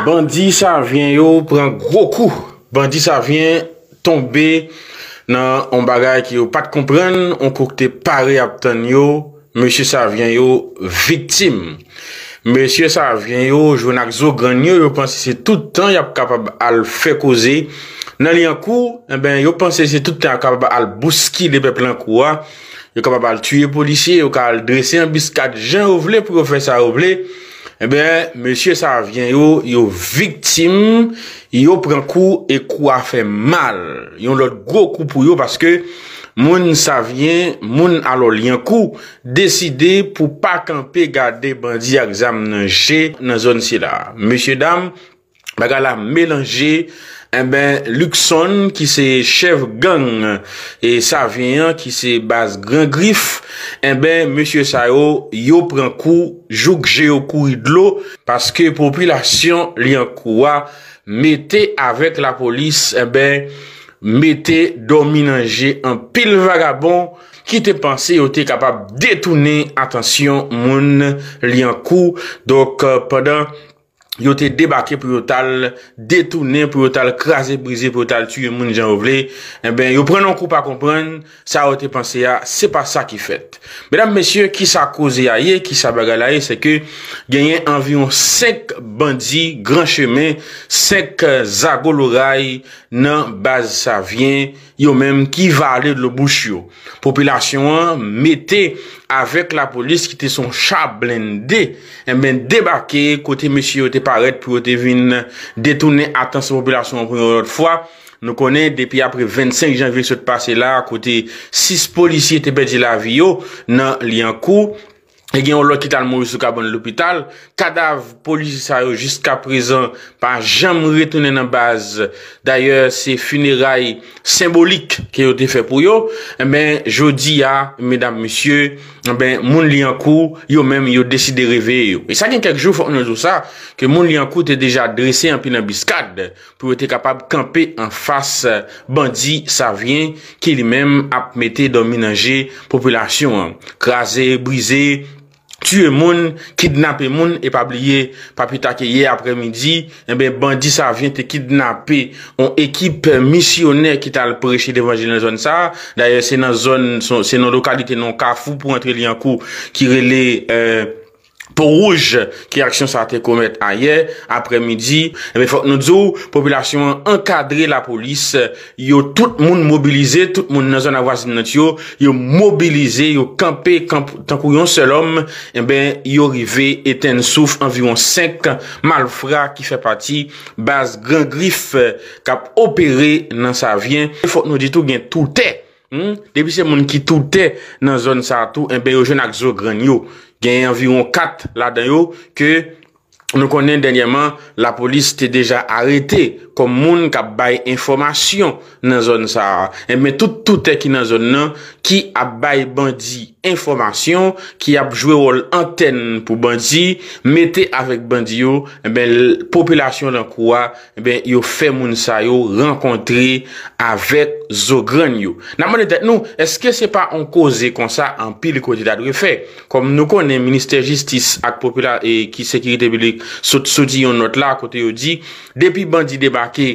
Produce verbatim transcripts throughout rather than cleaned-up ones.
Bandi Savyen yo pran gwo kou. Bandi Savyen tonbe nan yon bagay ke yo pa t konprann, yon kou ki te pare ap tann yo. Mesye Savyen yo viktim. Mesye Savyen yo jwenn ak zo grenn yo, yo panse se tout tan y ap kapab al fè koze nan Lyankou, enben, yo panse se tout tan y ap kapab al bouskile pèp Lyankou a, yo kapab al tiye polisye, yo ka al drese anbiskad jan yo vle pou yo fè sa yo vle. Enben, mesye Savyen yo, yo viktim, yo pran kou e kou a fè mal. Yon lòt gwo kou pou yo paske moun Savyen, moun alò Lyankou, deside pou pa kanpe gade bandi ak zam nan je nan zòn sila. Mesye dam, bagay la melanje, enben, Luckson, ki se chèf gang e Savyen an, ki se baz Gran Grif, enben, mesye sa yo, yo pran kou, jouk je yo kouri dlo, paske popilasyon Lyankou a mete avèk lapolis, enben, mete dòmi nan je anpil vagabon ki te panse yo te kapab detounen atansyon moun Lyankou. Donk, pandan yo te debake pou yo t al detounen, pou yo t al kraze brize, pou yo t al tiye moun jan yo vle, enben, yo pran nan kou pa konprann, sa yo te panse a, se pa sa ki fèt. Medam, mesye, kisa koze a ye, kisa bagay la ye, se ke genyen anviwon senk bandi gran chemen, senk zago loray nan baz Savyen, yo menm ki vale dlo bouch yo. Popilasyon an mete avèk lapolis ki te sou yon cha blende, enben, debake kote mesye yo te parèt pou yo te vin detounen atansyon popilasyon an pou yon lòt fwa. Nou konnen depi apre vennsenk janvye ki sot pase la, kote sis polisye te pèdi lavi yo nan Lyankou, e gen yon lòt ki t al mouri sou kabann lopital. Kadav polisye sa yo jiska prezan pa janm retounen nan baz. Dayè, se fineray senbolik ke yo te fè pou yo. Enben, jodi a, medam, mesye, enben, moun Lyankou, yo menm, yo deside reveye yo. E sa gen kèk jou, fòk nou di w sa, ke moun Lyankou te deja drese anpil anbiskad pou yo te kapab kanpe anfas bandi Savyen ki li menm ap mete dòmi nan je popilasyon an. Kraze, brize, tiye moun, kidnape moun, e pa bliye, pa pita ke yè aprèmidi, enben, bandi Savyen te kidnape yon ekip misyonè ki t al preche levanjil nan zòn sa a. Dayè, se nan zòn, se nan lokalite, nan kafou pou antre Lyankou ki rele, euh, Pon Wouj ke aksyon sa a te komèt ayè aprèmidi. Enben, fòk nou di w, popilasyon an ankadre lapolis, yo tout moun mobilize, tout moun nan zòn avwazinant yo, yo mobilize, yo kanpe kanp-, tankou yon sèl òm, enben, yo rive etenn souf anviwon senk malfra ki fè pati baz Gran Grif, eh, k ap opere nan Savyen. Fòk nou di tou gen toutè. Hmm? Depi se moun ki toutè nan zòn sa a tou, enben, yo jwenn ak zo grenn yo. Gen anviwon kat ladan yo ke nou konnen dènyèman lapolis te deja arete kòm moun k ap bay enfòmasyon nan zòn sa a. Enben, tout toutè ki nan zòn nan ki ap bay bandi enfòmasyon, ki ap jwe wòl antèn pou bandi, mete avèk bandi yo, enben, l-, popilasyon Lyankou a, enben, yo fè moun sa yo rankontre avèk zo grenn yo. N ap mande tèt nou, èske se pa yon koze konsa anpil kote ta dwe fè? Kòm nou konnen ministè jistis ak popila-, e ki sekirite piblik sot soti yon nòt la kote yo di, depi bandi debake,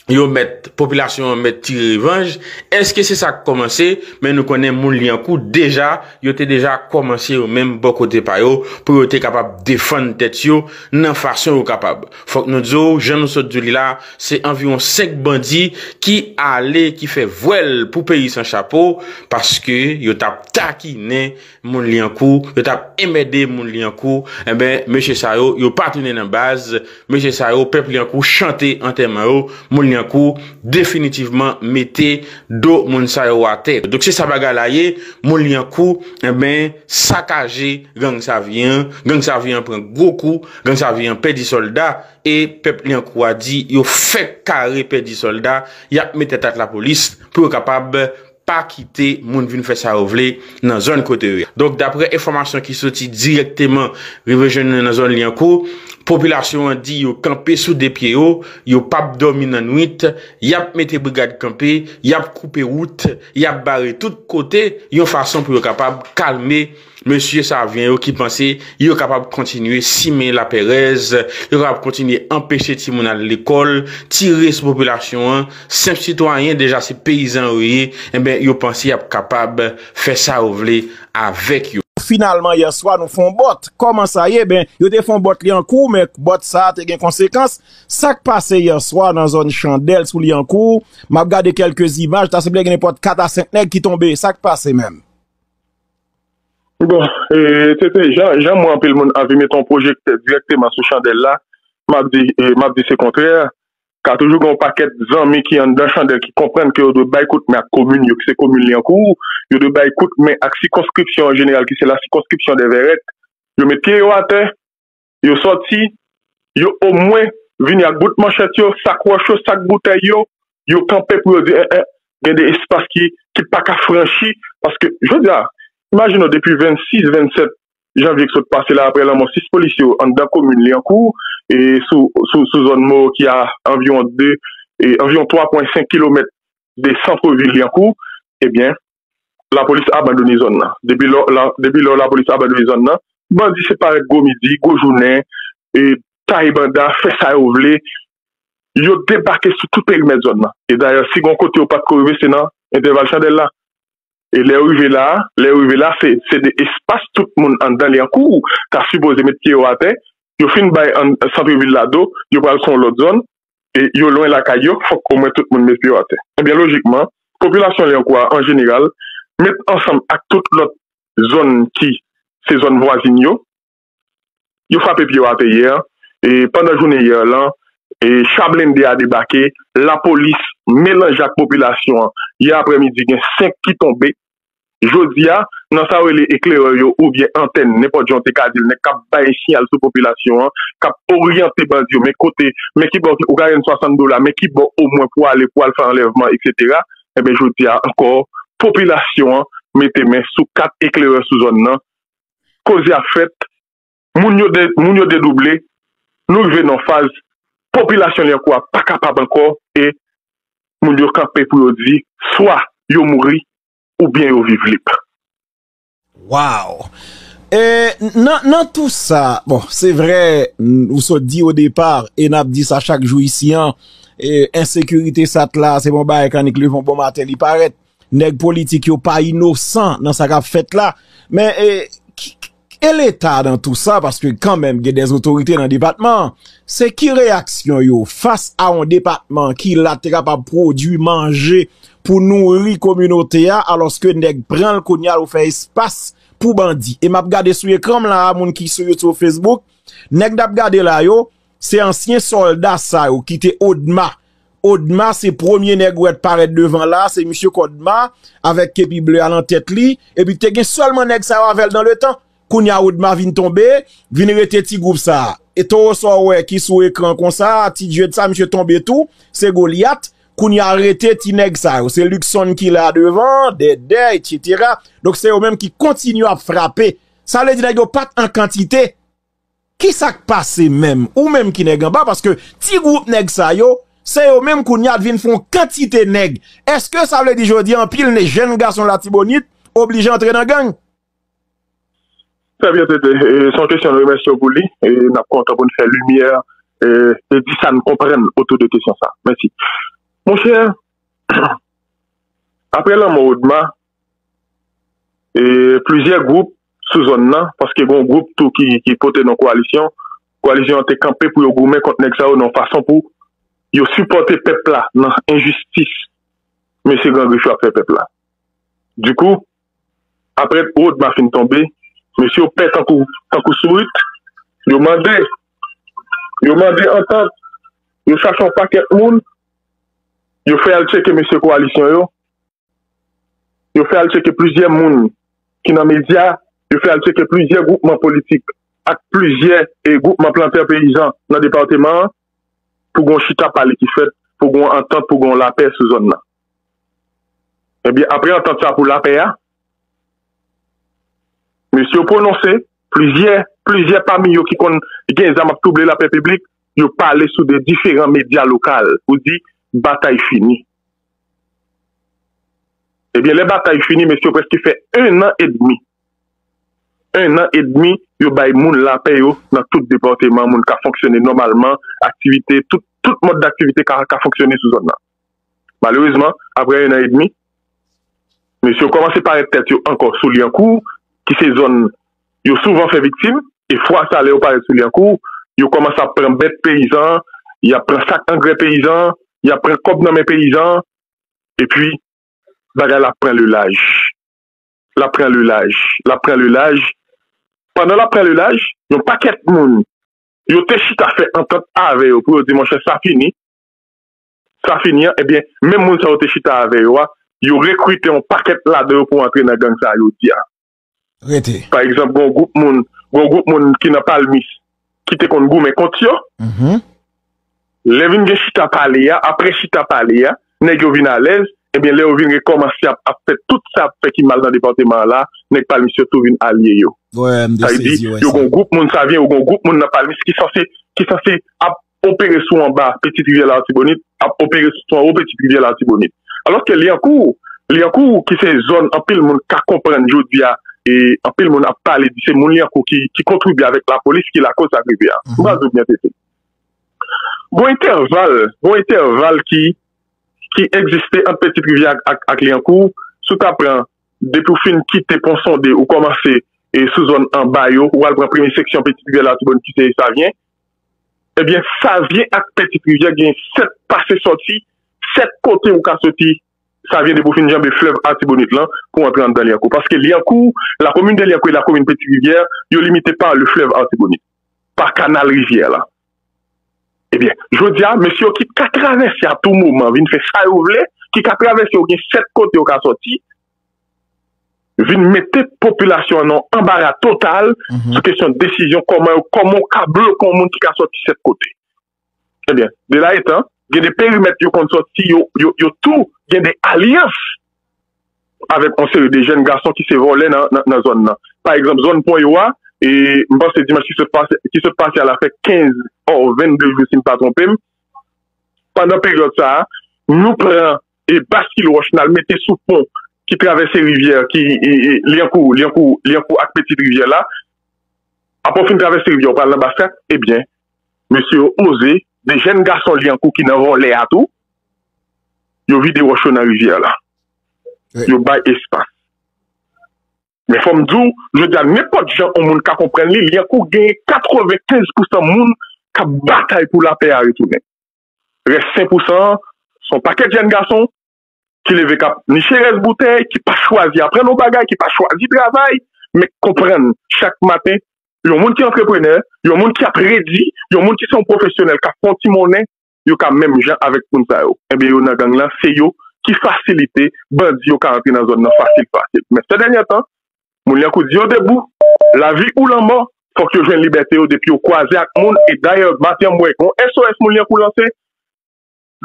yo mèt, popilasyon an mèt tire revanj. Èske se sa k kòmanse? Men nou konnen moun Lyankou deja, yo te deja kòmanse yo menm bò kote pa yo pou yo te kapab defann tèt yo nan fason yo kapab. Fòk nou di w, jan nou sot di w li la, se anviwon senk bandi ki ale, ki fè vwèl pou peyi san chapo, paske yo t ap takinen moun Lyankou, yo t ap enmède moun Lyankou. Enben, mesye sa yo, yo pa tounen nan baz. Mesye sa yo, pèp Lyankou chante antèman yo. Moun Lyankou definitivman mete do moun sa yo atè. Donk, se sa bagay la ye. Moun Lyankou, enben, sakaje gang Savyen an. Gang Savyen an pran gwo kou. Gang Savyen an pèdi sòlda. E pèp Lyankou a di yo fèk kare pèdi sòlda. Y ap met tèt ak lapolis pou yo kapab pa kite moun vin fè sa yo vle nan zòn kote yo ye. Donk, daprè enfòmasyon ki soti dirèkteman rive jwenn nou nan zòn Lyankou, Popilasyon an di yo kanpe sou de pye yo, yo p ap dòmi nan nwit, y ap mete brigad kanpe, y ap koupe wout, y ap bare tout kote, yon fason pou yo kapab kalme mesye savyen yo ki panse yo kapab kontinye simen lapèrèz, yo kapab kontinye anpeche timoun al lekòl, tire sou popilasyon an, senp sitwayen deja se peyizan yo ye, enben yo panse y ap kapab fè sa yo vle avèk yo. Finalman, yè swa, nou fè yon bòt. Kòman sa ye? Ben, yo te fè yon bòt Lyankou, men bòt sa a te gen konsekans. Sa k pase yè swa nan zòn Chandèl sou Lyankou? M ap gade kèlke imaj, ta sanble gen nenpòt kat a senk nèg ki tonbe. Sa k pase menm? Bon, e, se te jan, jan mwen anpil moun anvi mete yon pwojektè dirèkteman sou Chandèl la, m ap di, e, m ap di se kontrè. Ka toujou gen yon pakèt zanmi ki anndan Chandèl ki konprann ke yo dwe bay kout men ak komin yo, ki se komin Lyankou, yo dwe bay kout men ak sikonskripsyon an jeneral, ki se la sikonskripsyon dè Vèrèt. Yo met pye yo atè, yo sòti, yo omwen vini ak bout manchèt yo, sak wòch yo, sak boutèy yo, yo kanpe pou yo di, en, en, gen de espas ki, ki pa ka franchi, paske, jodi a, imajine w, depi vennsis, vennsèt janvye ki sot pase la, apre lanmò sis polisye yo anndan komin Lyankou, e sou, sou, sou zòn Mowoki a, anviwon de, e anviwon twa pwen senk kilomèt de sant vil Lyankou, ebyen, lapolis abandone zòn nan. Depi lò, la, depi lò lapolis abandone zòn nan, bandi se parèt gwo midi, gwo jounen, e taye banda, fè sa yo vle, yo debake sou tout perimèt zòn nan. E dayè, si gon kote yo pa t ko rive, se nan entèval Chandèl la. E lè yo rive la, lè yo rive la, se, se de espas tout moun anndan Lyankou ta sipoze met pye yo atè. Yo fin bay an, sant vil la do, yo pral sou yon lòt zòn, e yo lwen lakay yo, fòk omwen tout moun met pye yo atè. Ebyen, lojikman, popilasyon Lyankou a, an jeneral, met ansanm ak tout lòt zòn ki se zòn vwazin yo, yo frape pye yo atè yè, e pandan jounen yè lan, e cha blende a debake, lapolis melanje ak popilasyon an. Yè aprèmidi, gen senk ki tonbe. Jodi a, nan sa yo rele eklerè yo oubyen antèn, nenpòt jan w te ka di l, nèg k ap bay siyal sou popilasyon an, k ap oryante bandi yo, men kote, men ki bò ou ka jwenn swasant dola, men ki bò omwen pou ale, pou al fè anlèvman, etsetera. Enben, jodi a ankò, popilasyon an mete men sou kat eklerè sou zòn nan. Koze ap fèt, moun yo de, moun yo dedouble, nou rive nan faz popilasyon Lyankou a pa kapab ankò e moun yo kanpe pou yo di swa yo mouri oubyen yo viv lib. Wow! E nan, nan tou sa, bon, se vre, n- ou sot di o depa, e n ap di sa chak jou isi an, e ensekirite sat la, se bon bagay k annik leve yon bon maten li parèt. Nèg politik yo pa inosan nan sa k ap fèt la. Men, e, ki- e Leta nan tou sa, paske kanmenm gen dè otorite nan depatman an. Se ki reyaksyon yo fas a yon depatman ki la te kapab pwodui manje pou nouri kominote a, alòske nèg pran l kounye a l fè espas pou bandi. E m ap gade sou ekran m la a, moun ki sou YouTube, Facebook, nèg n ap gade la yo, se ansyen sòlda sa yo ki te Odma. Odma se premye nèg ou wè t parèt devan la, se misye Kodma avèk kepi ble a nan tèt li, epi te gen sèlman nèg sa yo avè l nan letan. Kounye a Odma vin tonbe, vin rete ti gwoup sa a. E Towo sa w wè ki sou ekran konsa, ti djed sa, misye tonbe tou, se Golyat. Kounye a rete ti nèg sa yo, se Luckson ki la devan, Dèdè, etsetera. Donk se yo menm ki kontinye ap frape. Sa vle di nèg yo pa t an kantite. Ki sa k pase menm? Ou menm ki nèg anba, paske ti gwoup nèg sa yo, se yo menm kounye a t vin fè yon kantite nèg. Èske sa vle di jodi a anpil ne- jèn gason Latibonit oblije antre nan gang? Trè byen, Tete. E, se yon kesyon n remèsye w pou li. E n ap kontan pou n fè limyè e, e di sa n konprann otou de kesyon sa. Mèsi. Monchè, apre lanmò Odma, e, plizyè gwoup sou zòn nan, paske gen yon gwoup tou ki, ki pote non kowalisyon. Kowalisyon an te kanpe pou yo goumen kont nèg sa yo nan yon fason pou yo sipòte pèp la nan enjistis mesye Gran Grif yo ap fè pèp la. Dikou, apre Odma fin tonbe, mesye yo pè tankou, tankou sourit. Yo mande, yo mande antant, yo chache yon pakèt moun, yo fè al tcheke mesye kowalisyon yo, yo fè al tcheke plizyè moun ki nan medya, yo fè al tcheke plizyè gwoupman politik ak plizyè e gwoupman plantè peyizan nan depatman an pou gon chita pale ki fèt, pou gon antant, pou gon lapè sou zòn nan. Ebyen, apre antant sa pou lapè a, mesye yo pwononse, Plizyè, plizyè pami yo ki konn gen zam ap twouble lapè piblik, yo pale sou de diferan medya lokal pou di batay fini. Ebyen, lè batay fini, mesye, yo prèske fè en an edmi. En an edmi, yo bay moun lapè yo nan tout depatman, moun ka fonksyone nòmalman, aktivite, tout, tout mòd daktivite ka, ka fonksyone sou zòn nan. Malerezman, apre en an edmi, mesye yo kòmanse parèt tèt yo ankò sou Lyankou, ki se zòn yo souvan fè viktim, e fwa sa lè yo parèt sou Lyankou, yo kòmanse ap pran bèt peyizan, y ap pran sak angrè peyizan, y ap pran kòb nan men peyizan, epi bagay la pran le laj. L ap pran le laj. L ap pran le laj. Pandan l ap pran le laj, yon pakèt moun, yo te chita fè antant avè yo pou yo di, monchè, sa fini. Sa fini an, ebyen, menm moun sa yo te chita avè yo a, yo rekrite yon pakèt ladan yo pou antre nan gang sa yo di a. Rete. Pa egzanp, gen yon gwoup moun, gen yon gwoup moun ki nan Palmis, ki te konn goumen kont yo. Mhm. Lè vin gen chita pale a, apre chita pale a, nèg yo vin alèz, ebyen, lè yo vin rekòmanse ap, ap fè tout sa ap fè ki mal nan depatman an la, nèg Palmis yo tou vin alye yo. Sa vle di, yo gen yon gwoup moun Savyen, yo gen yon gwoup moun nan Palmis ki sanse, ki sanse ap opere sou anba Pitit Rivyè Latibonit, ap opere sou anwo Pitit Rivyè Latibonit. Alòske Lyankou, Lyankou ki se zòn anpil moun ka konprann jodi a, e anpil moun ap pale di se moun Lyankou ki, ki kontribye avèk lapolis ki lakoz sa k rive a. Mhm. M pral di w byen, Tete. Gon entèval, gon entèval ki, ki egziste ant Pitit Rivyè ak, ak, ak Lyankou, si w ta pran, depi w fin kite Pon Sonde, ou kòmanse, e, sou zòn anba yo, ou al pran premye seksyon Pitit Rivyè Latibonit ki se Savyen. Ebyen, Savyen ak Pitit Rivyè gen sèt pase sòti, sèt kote ou ka soti, Savyen depi w fin janbe flèv Latibonit lan, pou w antre anndan Lyankou. Paske Lyankou, la commune de Lyankou e la commune Pitit Rivyè, yo limite pa le flèv Latibonit, pa kanal rivyè la. Ebyen, jodi a, mesye yo ki ka travèse a tou moman, vin fè sa yo vle, ki ka travèse, yo gen sèt kote yo ka sòti, vin mete popilasyon an nan anbara total, mhm, sou kesyon desizyon kòman yo, kòman w ka bloke yon moun ki ka sòti sèt kote. Ebyen, de la etan, gen de perimèt yo konn sòti, yo, yo, yo tou gen de alyans avèk yon seri de jèn gason ki se vòlè nan, nan, nan zòn nan. Pa egzanp, zòn Pon yo a, e m panse dimanch ki sot pase, ki sot pase a la fè kenz or vennde jou, si m pa twonpe m. Pandan peryòd sa a, nou pran, e, baskil wòch n al mete sou pon ki travèse rivyè, ki, e, e, Lyankou, Lyankou, Lyankou ak Pitit Rivyè la. Apre w fin travèse rivyè, w pral nan Basak, ebyen, mesye yo oze, de jèn gason Lyankou ki nan vòlè a tou, yo vide wòch yo nan rivyè la. Wi. Yo bay espas. Men fò m di w, jodi a, nenpòt jan yon moun ka konprann li, Lyankou genyen katrevenkenz pousan moun k ap batay pou lapè a retounen. Rès senk pousan an, se yon pakèt jèn gason ki leve k ap niche rès boutèy, ki pa chwazi aprann yon bagay, ki pa chwazi travay, men k konprann chak maten, yon moun ki antreprenè, yon moun ki ap redi, yon moun ki se yon pwofesyonèl k ap fè yon ti monnen, yo ka menm jan avèk moun sa yo. Ebyen, yo nan gang lan, se yo ki fasilite bandi yo ka antre nan zòn nan fasil, fasil. Men sè dènye tan, moun Lyankou di yo debou, lavi ou lanmò, fòk yo jwenn libète yo depi yo kwaze ak moun, e dayè, maten an, m wè, gon S O S moun Lyankou lanse,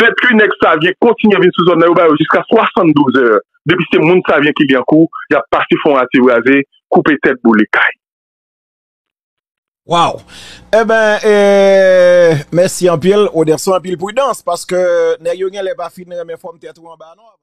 depi nèg Savyen kontinye vin sou zòn nan, yo ba yo jiska swasanndouz è. Depi se moun Savyen ki Lyankou, y ap pase fè yon rate braze, koupe tèt, boule kay. Waw! Eben, e, mèsi anpil, Oderson, anpil pridans, paske nèg yo genlè pa fin renmen fòm tèt ou anba, non?